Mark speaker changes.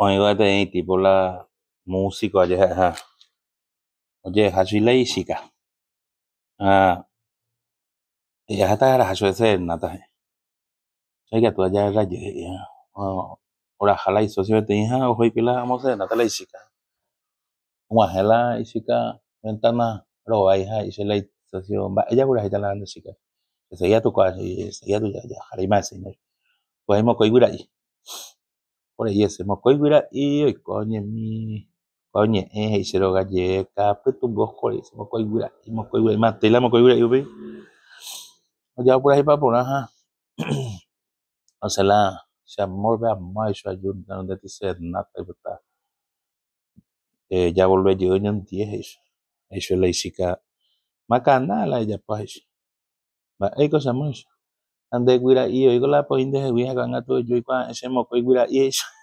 Speaker 1: Oĩva peteĩ tipo la músiko aje ha'eha ojeheha chugui la ichíka. Ha he'i aháta araha chupe serenata he'i. Che ikatu ajagarra jey he'i oraha la isósio peteĩ ha oho hikuái la omoserenata la ichíka. Og̃uahẽ la ichíka ventana rovái ha he'i che la isósio mba'e japurahéita la nde chíka. Esegía tukua he'i esegía jaha reima hese hína. Upéi mokõi guyra'i. Ore'i hese mokõi guyra'i oiko oñemi oñe'ẽ he'i che róga jeka pytũmby oho he'i mokõi guyra'i mokõi guyra'i mantéi la mokõi guyra'i upéi ojapuraheipa porã ha osẽ la che amor-pe amo ahecha aju ndéti serenata aipota javolve jey oñondie he'i chupe he'i chupe la ichíka makana la ejapóva he'i chupe mba'éiko che amor he'i chupe ha nde guyra'i oĩko la apoi ndehegui ha ko'ág̃a katu eju eikuaa'ẽ che mokõi guyra'i he'i chupe.